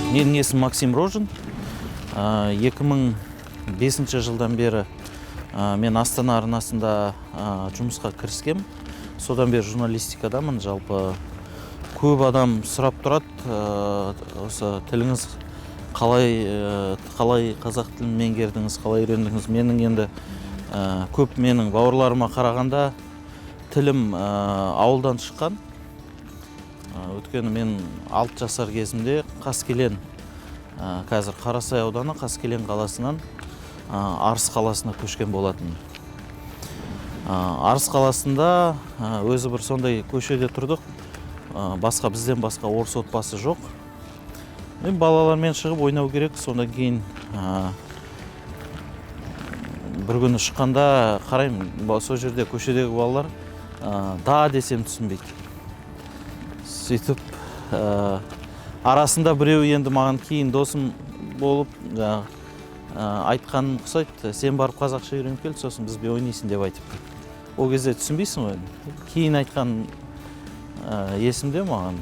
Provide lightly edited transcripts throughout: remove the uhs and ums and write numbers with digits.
Менің есімім Максим Рожин. 2005 жылдан бері мен Астана арнасында жұмысқа кіріскем. Содан бері журналистикадамын. Жалпы көп адам сұрап тұрады, осы тіліңіз қалай қазақ тілін меңгердіңіз, қалай үйрендіңіз? Менің енді көп менің бауырларыма қарағанда тілім ауылдан шыққан. Өйткені мен 6 жасар кезімде Қаскелең, қазір Қарасай ауданы Қаскелең қаласынан Арыс қаласына көшкен болатын. Арыс қаласында өзі бір сондай көшеде тұрдық. Басқа бізден басқа орыс отбасы жоқ. Мен балалармен шығып ойнау керек. Содан кейін бір күні шыққанда қараймын, сол жерде көшедегі балалар да десем түсінбейді. Сөйтіп арасында біреу енді маған кейін досым болып, жаңағы, айтқанын ұқсайды, сен барып қазақша үйреніп кел, сосын бізбен ойнайсың деп айтыпты. Ол кезде түсінбейсің ғой енді. Кейін айтқан есімде маған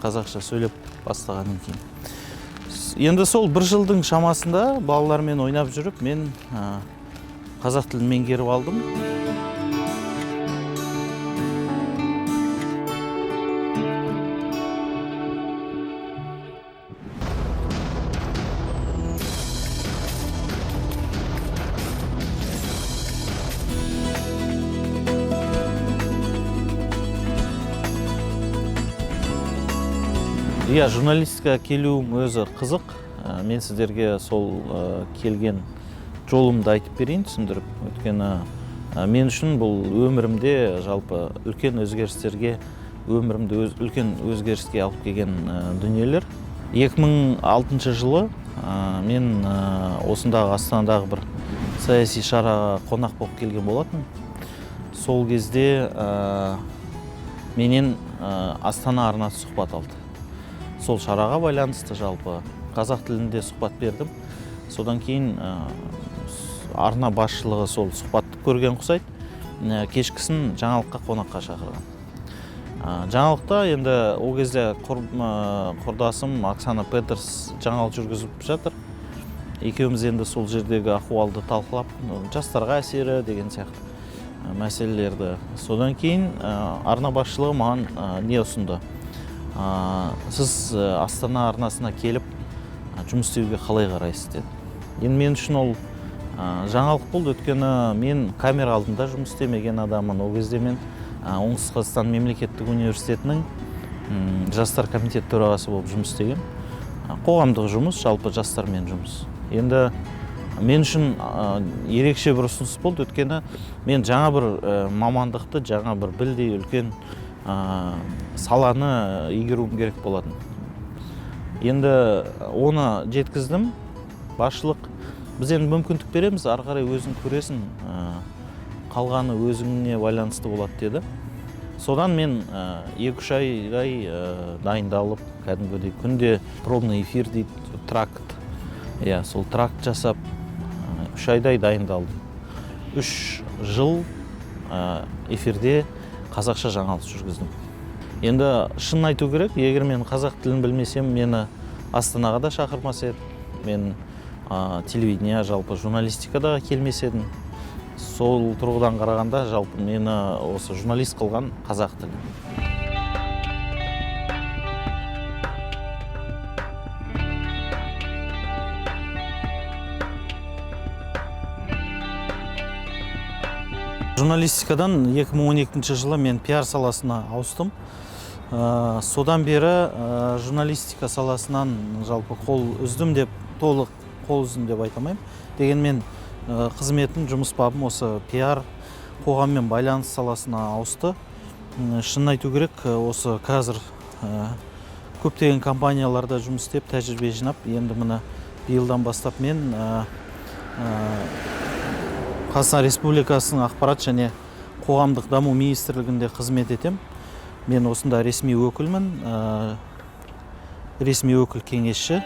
қазақша сөйлеп бастағаннан кейін. Енді сол бір жылдың шамасында балалармен ойнап жүріп, мен қазақ тілін меңгеріп алдым. Иә, журналистикаға келуім өзі қызық. Мен сіздерге сол келген жолымды айтып берейін, түсіндіріп. Өйткені мен үшін бұл өмірімде жалпы үлкен өзгерістерге, өмірімді үлкен өзгеріске алып келген дүниелер. 2006 жылы мен осындағы Астанадағы бір саяси шараға қонақ болып келген болатын. Сол кезде менен Астана арнасы сұхбат алды. Сол шараға байланысты жалпы қазақ тілінде сұхбат бердім. Содан кейін арна басшылығы сол сұхбатты көрген ұқсайды. Кешкісін жаңалыққа қонаққа шақырған. Жаңалықта енді ол кезде құрдасым Оксана Петерс жаңалық жүргізіп жатыр. Екеуміз енді сол жердегі ахуалды талқылап, жастарға әсері деген сияқты мәселелерді. Содан кейін арна басшылығы маған не ұсынды? Сіз Астана арнасына келіп жұмыс істеуге қалай қарайсыз деді. Енді мен үшін ол жаңалық болды, өйткені мен камера алдында жұмыс істемеген адаммын. Ол кезде мен Оңтүстік Қазақстан мемлекеттік университетінің жастар комитеті төрағасы болып жұмыс істегенмін. Қоғамдық жұмыс, жалпы жастармен жұмыс. Енді мен үшін ерекше бір ұсыныс болды, өйткені мен жаңа бір мамандықты, жаңа бір білдей үлкен саланы игеруім керек болатын. Енді оны жеткіздім. Басшылық біз енді мүмкіндік береміз, ары қарай өзің көресің, қалғаны өзіңе байланысты болады деді. Содан мен екі-үш айдай дайындалып, кәдімгідей күнде пробный эфир дейді, тракт. Иә, сол тракт жасап, 3 айдай дайындалдым. 3 жыл эфирде қазақша жаңалық жүргіздім. Енді шынын айту керек, егер мен қазақ тілін білмесем, мені Астанаға да шақырмас еді. Мен телевидение, жалпы журналистикаға келмес едім. Сол тұрғыдан қарағанда жалпы мені осы журналист қылған қазақ тілі. Журналистикадан 2012 жылы мен пиар саласына ауыстым. Содан бері журналистика саласынан жалпы қол үздім деп, толық қол үздім деп айта алмаймын. Дегенмен, қызметім, жұмыс бабым осы пиар, қоғаммен байланыс саласына ауысты. Шынын айту керек, осы қазір көптеген компанияларда жұмыс істеп, тәжірибе жинап, енді міне биылдан бастап мен Қазақстан Республикасының ақпарат және қоғамдық даму министрлігінде қызмет етем. Мен осында ресми өкілмін, ресми өкіл кеңесші.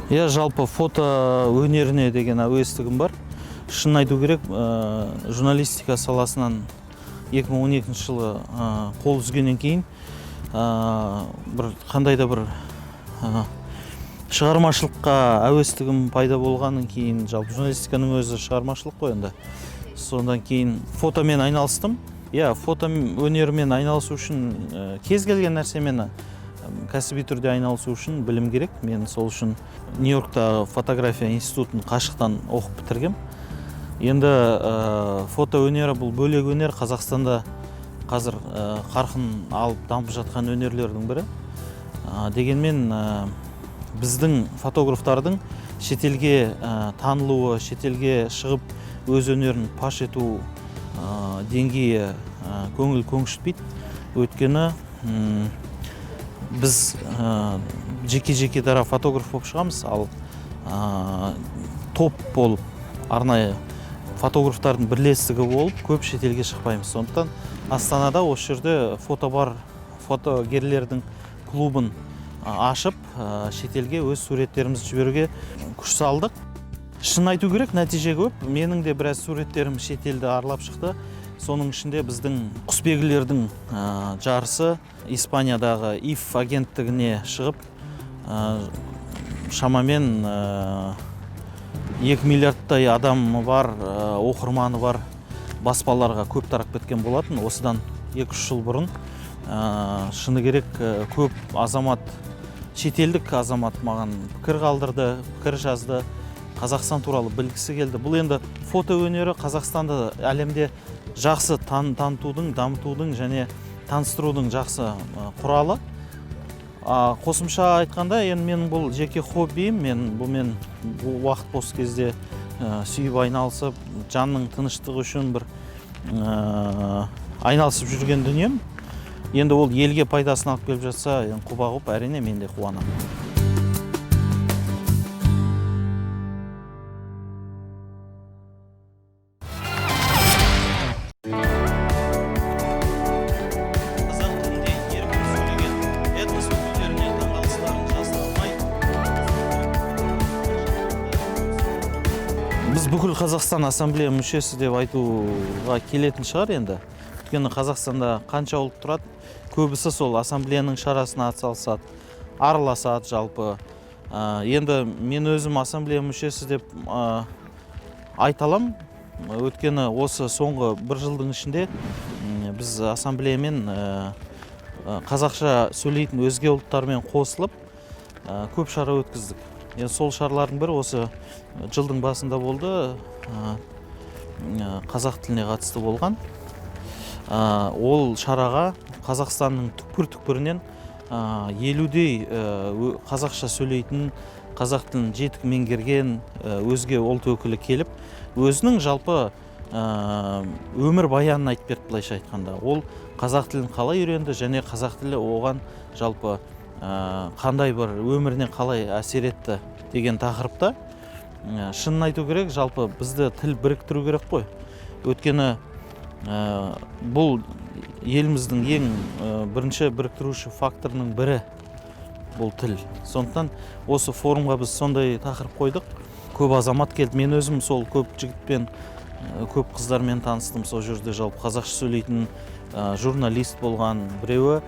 Иә, жалпы фото өнеріне деген әуестігім бар. Шынын айту керек, журналистика саласынан 2012 жылы қол үзгеннен кейін бір қандай да бір шығармашылыққа әуестігім пайда болғаннан кейін, жалпы журналистиканың өзі шығармашылық қой енді. Содан кейін фотомен айналыстым. Иә, фото өнерімен айналысу үшін, кез келген нәрсемен кәсіби түрде айналысу үшін білім керек. Мен сол үшін Нью-Йорктағы фотография институтын қашықтан оқып бітіргем. Енді фото өнері бұл бөлек өнер. Қазақстанда қазір қарқын алып дамып жатқан өнерлердің бірі. Дегенмен біздің фотографтардың шетелге танылуы, шетелге шығып өз өнерін паш ету деңгейі көңіл көншітпейді. Өйткені біз жеке-жеке дара фотограф болып шығамыз, ал топ болып, арнайы фотографтардың бірлестігі болып көп шетелге шықпаймыз. Сондықтан Астанада осы жерде фотобар, фотогерлердің клубын ашып, шетелге өз суреттерімізді жіберуге күш салдық. Шынын айту керек, нәтиже көп. Менің де біраз суреттерім шетелді аралап шықты. Соның ішінде біздің құсбегілердің жарысы Испаниядағы ИФ агенттігіне шығып, шамамен 2 миллиардтай адамы бар, оқырманы бар баспаларға көп тарап кеткен болатын. Осыдан 2-3 жыл бұрын. Шыны керек, көп азамат, шетелдік азамат маған пікір қалдырды, пікір жазды, Қазақстан туралы білгісі келді. Бұл енді фото өнері Қазақстанды әлемде жақсы танытудың, дамытудың және таныстырудың жақсы құралы. Қосымша айтқанда, енді менің бұл жеке хоббиім. Мен бұмен бұл уақыт бос кезде сүйіп айналысып, жанның тыныштығы үшін бір айналысып жүрген дүнием. Енді ол елге пайдасын алып келіп жатса, енді құба құп, әрине мен де қуанамын. Қазақ тілінде еркін сөйлеген этнос өкілдеріне таңғалыстарын жасыра алмай, біз бүкіл Қазақстан ассамблея мүшесі деп айтуға келетін шығар енді. Өйткені Қазақстанда қанша ұлт тұрады, көбісі сол ассамблеяның шарасына атсалысады, араласады жалпы. Енді мен өзім ассамблея мүшесі деп айта аламын. Өйткені осы соңғы бір жылдың ішінде біз ассамблеямен, қазақша сөйлейтін өзге ұлттармен қосылып, көп шара өткіздік. Енді сол шаралардың бірі осы жылдың басында болды, қазақ тіліне қатысты болған. Ол шараға Қазақстанның түкпір-түкпірінен 50-дей қазақша сөйлейтін, қазақ тілін жетік меңгерген өзге ұлт өкілі келіп, өзінің жалпы өмір баянын айтып берді, былайша айтқанда. Ол қазақ тілін қалай үйренді және қазақ тілі оған жалпы қандай бір өміріне қалай әсер етті деген тақырыпта. Шынын айту керек, жалпы бізді тіл біріктіру керек қой. Өйткені бұл еліміздің ең бірінші біріктіруші факторының бірі бұл тіл. Сондықтан осы форумға біз сондай тақырып қойдық. Көп азамат келді. Мен өзім сол көп жігітпен, көп қыздармен таныстым. Сол жерде жалпы қазақша сөйлейтін журналист болған, біреуі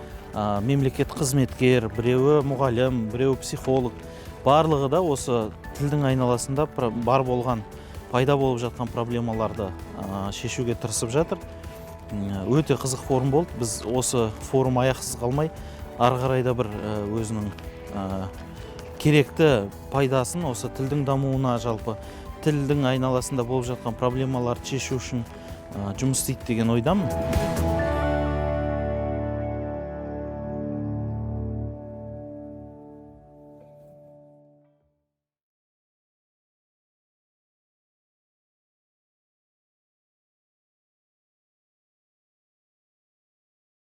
мемлекет қызметкер, біреуі мұғалім, біреуі психолог. Барлығы да осы тілдің айналасында бар болған, пайда болып жатқан проблемаларды шешуге тырысып жатыр. Өте қызық форум болды. Біз осы форум аяқсыз қалмай, ары қарай да бір өзінің керекті пайдасын осы тілдің дамуына, жалпы тілдің айналасында болып жатқан проблемаларды шешу үшін жұмыс істейді деген ойдамын.